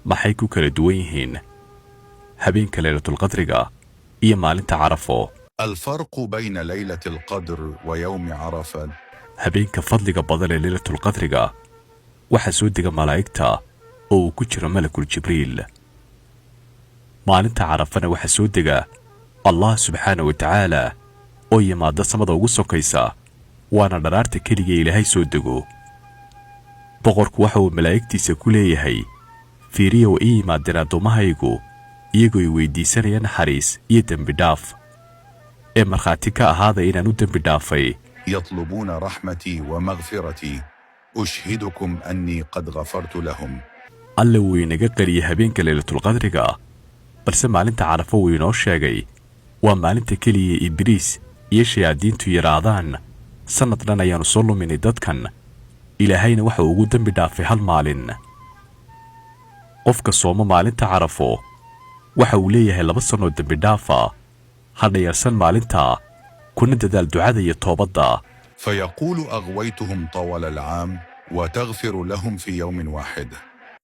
Maxay ku kala duwan yihiin habeenka Leylatulqadriga iyo maalinta Carafo? الفرق بين ليلة القدر ويوم عرفة. Habeenka fadliga badan ee Leylatulqadriga waxaa soo dega malaa'igta oo uu ku jiro Malakul Jibriil. Maalinta Carafana waxaa soo dega Allah subxaana wa tacaala oo yimaada samada ugu sokaysa, waana dharaarta keliga Ilaahay soo dego. Boqorku waxa uu malaa'igtiisa ku leeyahay: "Fiiriya, wa ii yimaadeen addoommahaygu iyagoo i weydiisanaya naxariis iyo dembi dhaaf, ee markhaati ka ahaada inaan u dembi dhaafay." يطلبون رحمتي ومغفرتي، أشهدكم أني قد غفرت لهم. Alle wuu inaga qariyey habeenka Leylatulqadriga, balse maalinta Carafo wuu inoo sheegay. Waa maalinta keliya Ibliis iyo shayaadiintu yidhaahdaan: "Sannad dhan ayaannu soo luminay dadkan, Ilaahayna waxa uu ugu dembi dhaafay hal maalin." Qofka sooma maalinta Carafo waxa uu leeyahay 2 sannoo dembi dhaafa. Ha dhayarsan maalinta, kuna dadaal ducada iyo toobadda. فيقول: أغويتهم طوال العام وتغفر لهم في يوم واحد.